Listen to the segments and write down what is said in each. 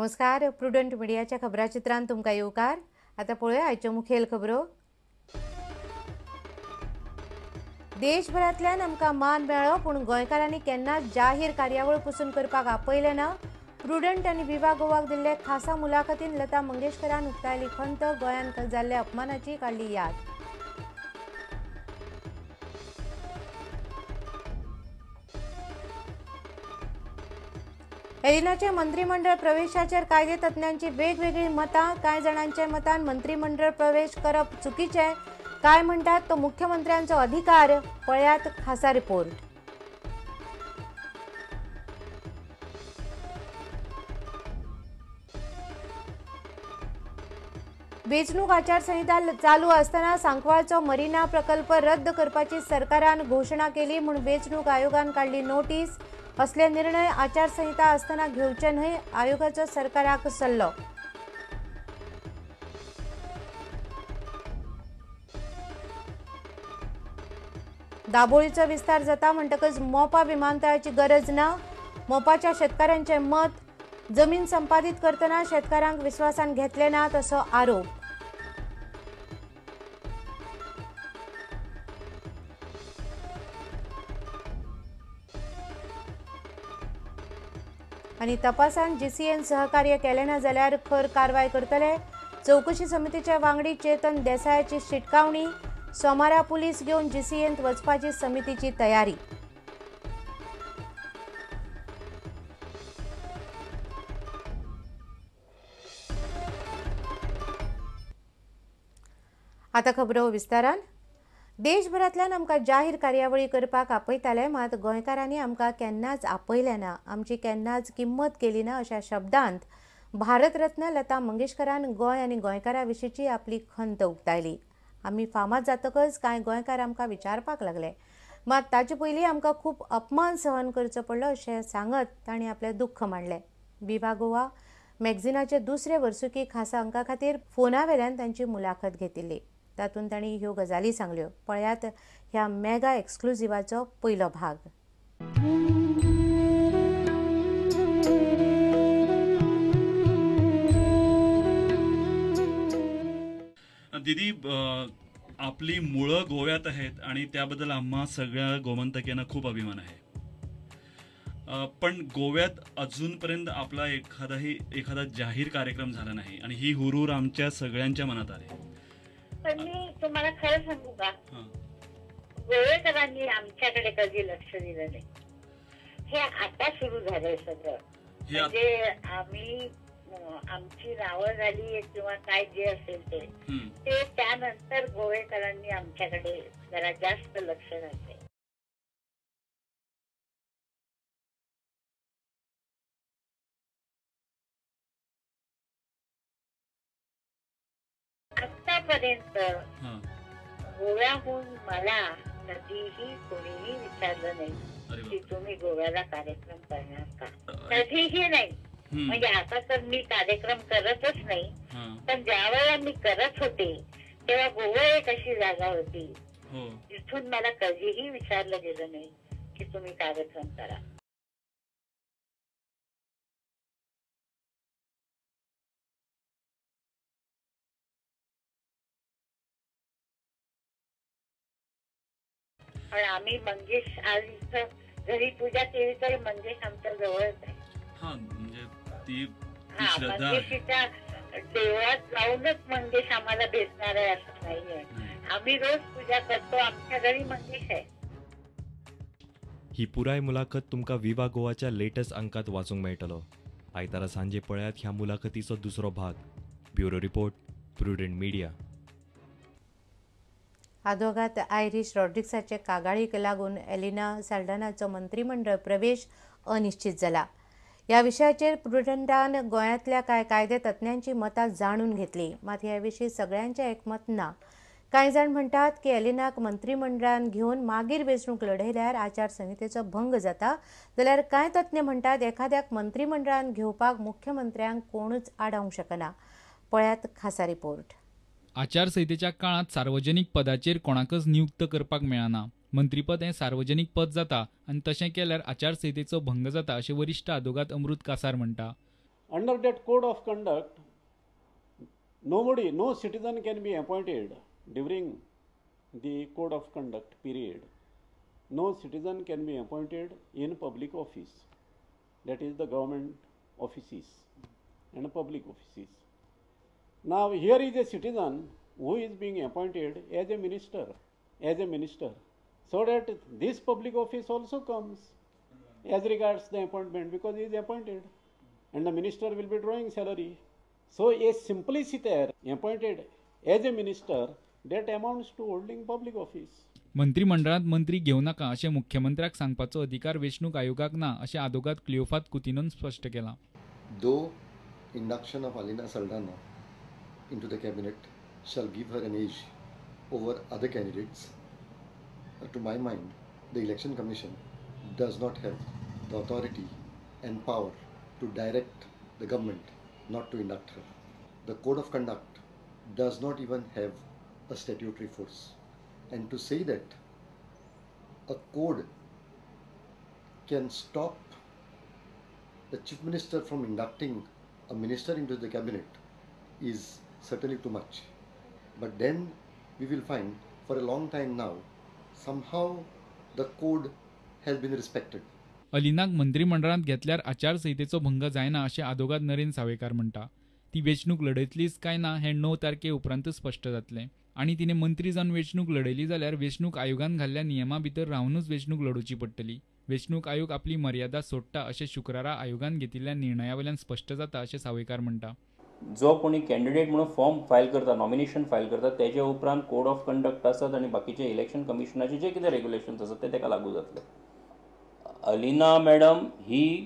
नमस्कार, प्रुडंट मिडियाच्या खबराचित्रांत तुमकां येवकार। आतां पळोवया आयच्यो मुखेल खबरो। देशभरांतल्यान आमकां मान मेळ्ळो, पूण गोंयकारांनी केन्नाच जाहीर कार्यावळ पसून करपाक आपयलें ना। प्रुडंट आनी विवा गोवाक दिल्ले खासा मुलाखतीन लता मंगेशकरान उक्तायली खंत, गोंयांत जाल्ल्या अपमानाची काडली याद। एलिनाचे मंत्रिमंडळ प्रवेशाचेर कायदे तज्ञांची वेगवेगळी मतां। कांय जाणांच्या मतान मंत्रिमंडळ प्रवेश करप चुकीचें, काय म्हणटात तो मुख्यमंत्र्यांचो अधिकार। पळयात खासा रिपोर्ट। वेंचणूक आचारसंहिता चालू असताना सांकवाळचो मरीना प्रकल्प रद्द करपाची सरकारान घोशणा केली म्हूण वेंचणूक आयोगान काडली नोटीस। असले निर्णय आचारसंहिता असताना घेवचे न्हय, आयोगाचो सरकाराक सल्लो। दाबोळीचो विस्तार जाता म्हणटकच मोपा विमानतळाची गरज ना, मोपाच्या शेतकारांचें मत। जमीन संपादित करतना शेतकारांक विस्वासान घेतले ना असो आरोप। आनी तपासान जीसीएन सहकार्य केलें ना जाल्यार खर कारवाय करतले। चवकशी समितीचे वांगडी चेतन देसायाची शिटकावणी। सोमारा पुलीस घेवन जीसीएंत वचपाची समितीची तयारी। आतां खबरो विस्तारान। देशभरांतल्यान आमकां जाहीर कार्यावळी करपाक आपयताले, मात गोंयकारांनी आमकां केन्नाच आपयलें ना, आमची केन्नाच किंमत केली ना अशा शब्दांत भारतरत्न लता मंगेशकरान गोंय आनी गोंयकारां विशींची आपली खंत उक्तायली। आमी फामाद जातकच कांय गोंयकार आमकां विचारपाक लागले, मात ताचे पयलीं आमकां खूब अपमान सहन करचो पडलो अशें सांगत तांणी आपलें दुख्ख मांडलें। विवा गोवा मॅगझिनाचे दुसरे वर्सुकी खासा अंका खातीर फोना वेल्यान तांची मुलाखत घेतिल्ली, तातूंत तांणी ह्यो गजाली सांगल्यो। पळयात ह्या मेगा एक्सक्लुझिवाचो पयलो भाग। दीदी, आपली मुळं गोव्यात आहेत आणि त्याबद्दल आम्हा सगळ्या गोमंतकीयांना खूप अभिमान आहे, पण गोव्यात अजूनपर्यंत आपला एखादा जाहीर कार्यक्रम झाला नाही आणि ही हुरहुर आमच्या सगळ्यांच्या मनात आली। पण मी तुम्हाला खरं सांगू का, गोवेकरांनी आमच्याकडे कधी लक्ष दिलं नाही। हे आता सुरू झालंय सगळं, म्हणजे आम्ही आमची नावं झाली किंवा काय जे असेल ते ते त्यानंतर गोवेकरांनी आमच्याकडे जरा जास्त लक्ष घातले। आतापर्यंत गोव्याहून मला कधीही कोणीही विचारलं नाही की तुम्ही गोव्याला कार्यक्रम करणार का, कधीही नाही। म्हणजे आता तर मी कार्यक्रम करतच नाही, पण ज्या वेळेला मी करत होते तेव्हा गोवा एक अशी जागा होती जिथून मला कधीही विचारलं गेलं नाही की तुम्ही कार्यक्रम करा। पण आम्ही मंगेश आज इथं घरी पूजा केली तरी मंगेश आमच्या जवळच आहे। म्हणजे ती श्रद्धा मंगेशीच्या देवळात जाऊनच मंगेश आम्हाला भेटणार आहे असं नाहीये, आम्ही रोज पूजा करतो, आमच्या घरी मंगेश आहे। ही पुराय मुलाखत तुमकां विवा गोवाच्या लेटेस्ट अंकात वाचूंक मेळटलो। आयतारा सांजे पळयात ह्या मुलाखतीचो दुसरो भाग। Bureau report, Prudent Media. आदोगात आयरीश रॉड्रिक्साचे कागाळीक लागून एलिना साल्डानाचो मंत्रिमंडळ प्रवेश अनिश्चित जाला। ह्या विशयाचेर प्रुडंटान गोंयांतल्या कांय कायदे तज्ञांची मतां जाणून घेतली, मात ह्या विशीं सगळ्यांचें एकमत ना। कांय जाण म्हणटात की एलिनाक मंत्रिमंडळान घेवन मागीर वेंचणूक लढयल्यार आचारसंहितेचो भंग जाता, जाल्यार कांय तज्ञ म्हणटात एखाद्याक मंत्रिमंडळान घेवपाक मुख्यमंत्र्यांक कोणूच आडावंक शकना। पळयात खासा रिपोर्ट। आचारसंहितेच्या काळांत सार्वजनिक पदाचेर कोणाकच नियुक्त करपाक मेळना। मंत्रीपद हें सार्वजनिक पद जाता आनी तशें केल्यार आचारसंहितेचो भंग जाता अशें वरिश्ठ आदोगाद अमृत कासार म्हणटा। Under that code of conduct, nobody, no citizen can be appointed during the code of conduct period. No citizen can be appointed in public office, that is the government offices and public offices. Now here is a citizen who is being appointed as a minister, so that this public office also comes as regards the appointment, because he is appointed and the minister will be drawing salary. So a simpliciter appointed as a minister, that amounts to holding public office. मंत्रिमंडळांत मंत्री घेवं नाका अशें मुख्यमंत्र्याक सांगपाचो अधिकार वेंचणूक आयोगाक ना अशें आदोगाद क्लिओफात कुतिनोन स्पश्ट केलां. Though induction of Alina Saldanha into the cabinet shall give her an edge over other candidates, to my mind, the Election Commission does not have the authority and power to direct the government not to induct her. The code of conduct does not even have a statutory force. And to say that a code can stop the Chief Minister from inducting a minister into the cabinet is certainly too much. But then we will find for a long time now, somehow the code has been respected. अलिनाक मंत्रिमंडळांत घेतल्यार आचारसंहितेचो भंग जायना अशें आदोगाद नरेन सावयकार म्हणटा. ती वेंचणूक लढयतलीच काय ना हें 9 तारखे उपरांतच स्पश्ट जातलें आनी तिणें मंत्री जावन वेंचणूक लढयली जाल्यार वेंचणूक आयोगान घाल्ल्या नियमा भितर रावनूच वेंचणूक लढोवची पडटली. वेंचणूक आयोग आपली मर्यादा सोडटा अशें शुक्रारा आयोगान घेतिल्ल्या निर्णया वयल्यान स्पश्ट जाता अशें सावयकार म्हणटा. जो कोणी कॅन्डिडेट म्हणून फॉर्म फायल करता, नॉमिनेशन फायल करता, तेजे उपरांत कोड ऑफ कंडक्ट आसात आनी बाकीचे इलेक्शन कमिशनाचे जे कितें रेग्युलेशन्स आसात ते ताका लागू जातले. अलिना मॅडम ही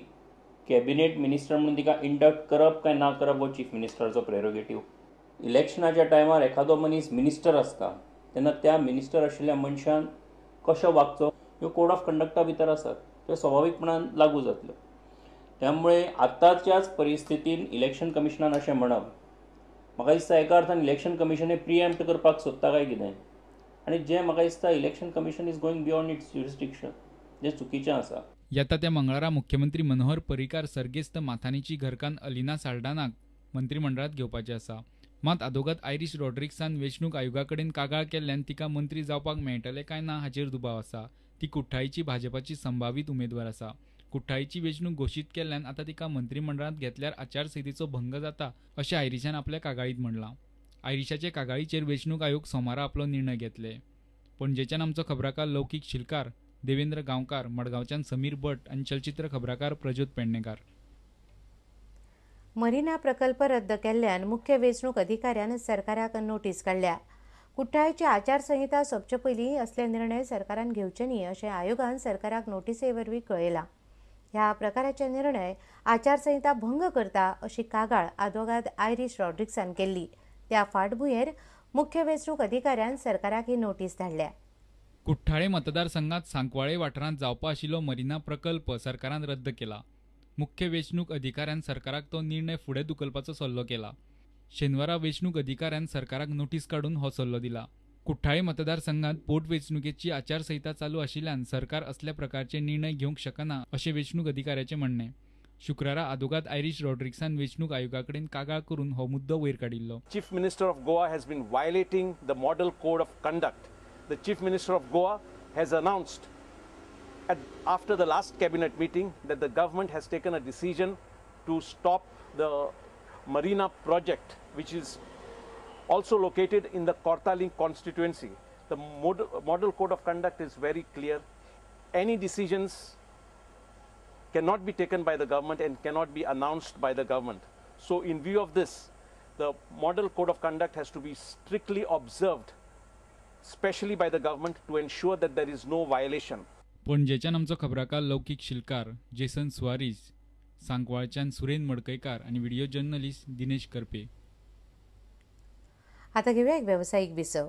कॅबिनेट मिनिस्टर म्हणून तिका इंडक्ट करप काय ना करप हो चीफ मिनिस्टराचो प्रेरोगेटीव. इलेक्शनाच्या टायमार एखादो मनीस मिनिस्टर आसता तेन्ना त्या मिनिस्टर आशिल्ल्या मनशान कसो वागचो ह्यो कोड ऑफ कंडक्टा भितर आसात, त्यो स्वाभावीकपणान लागू जातल्यो. त्यामुळे आतांच्याच परिस्थितीन इलेक्शन कमिशनान अशें म्हणप म्हाका दिसता एका अर्थान इलेक्शन कमिशन हें प्रिएम्प्ट करपाक सोदता काय कितें, आनी जें म्हाका दिसता election commission is going beyond its jurisdiction, जें चुकीचें आसा. येता त्या मंगळारा मुख्यमंत्री मनोहर पर्रीकार सर्गेस्त माथानीची घरकान्न अलिना साल्डानाक मंत्रिमंडळांत घेवपाचें आसा. मात आदोगाद आयरीश रॉड्रिक्सान वेंचणूक आयोगा कडेन कागाळ केल्ल्यान तिका मंत्री जावपाक मेळटलें काय ना हाचेर दुबाव आसा. ती कुठ्ठाळीची भाजपाची संभावीत उमेदवार आसा. कुठ्ठाळीची वेंचणूक घोशीत केल्ल्यान आतां तिका मंत्रिमंडळांत घेतल्यार आचारसंहितेचो भंग जाता अशें आयरीशान आपल्या कागाळींत म्हणलां. आयरीशाचे कागाळीचेर वेंचणूक आयोग सोमारा आपलो निर्णय घेतले. पणजेच्यान आमचो खबराकार लौकीक शिलकार, देवेंद्र गांवकार, मडगांवच्यान समीर भट आनी चलचित्र खबराकार प्रज्योत पेडणेकार. मरिना प्रकल्प रद्द केल्ल्यान मुख्य वेंचणूक अधिकाऱ्यान सरकाराक नोटीस काडल्या. कुठ्ठाळीची आचारसंहिता सोंपचे पयलीं असले निर्णय सरकारान घेवचे न्ही अशें आयोगान सरकाराक नोटिसे वरवीं कळयलां. ह्या प्रकाराचे निर्णय आचारसंहिता भंग करता अशी कागाळ आदोगाद आयरीश रॉड्रिक्सान केल्ली. त्या फाटभुंयेर मुख्य वेंचणूक अधिकाऱ्यान सरकाराक ही नोटीस धाडल्या. कुठ्ठाळे मतदारसंघात सांकवाळे वाठारांत जावपा आशिल्लो मरिना प्रकल्प सरकारान रद्द केला. मुख्य वेंचणूक अधिकाऱ्यान सरकाराक तो निर्णय फुडें धुकलपाचो सल्लो केला. शेनवारा वेंचणूक अधिकाऱ्यान सरकाराक नोटीस काडून हो सल्लो दिला. कुठ्ठाळे मतदारसंघात पोटवेंचणुकेची आचारसंहिता चालू आशिल्ल्यान सरकार असल्या प्रकारचे निर्णय घेवंक शकना अशें वेंचणूक अधिकाऱ्याचें म्हणणें. शुक्रारा आदोगाद आयरीश रॉड्रिक्सान वेंचणूक आयोगा कडेन कागाळ करून हो मुद्दो वयर काडिल्लो. Chief Minister of Goa has been violating the model code of conduct. The Chief Minister of Goa has announced after the last cabinet meeting that the government has taken a decision to stop the Marina project, which is also located in the Cortalim constituency. The model code of conduct is very clear. Any decisions cannot be taken by the government and cannot be announced by the government. So in view of this, the model code of conduct has to be strictly observed, especially by the government, to ensure that there is no violation. पणजेच्यान आमचो खबराकार लौकीक Shilkar, Jason Soares, सांकवाळच्यान Suren Madkaikar आनी video journalist Dinesh Karpe. आता घेऊया एक व्यावसायिक विसव.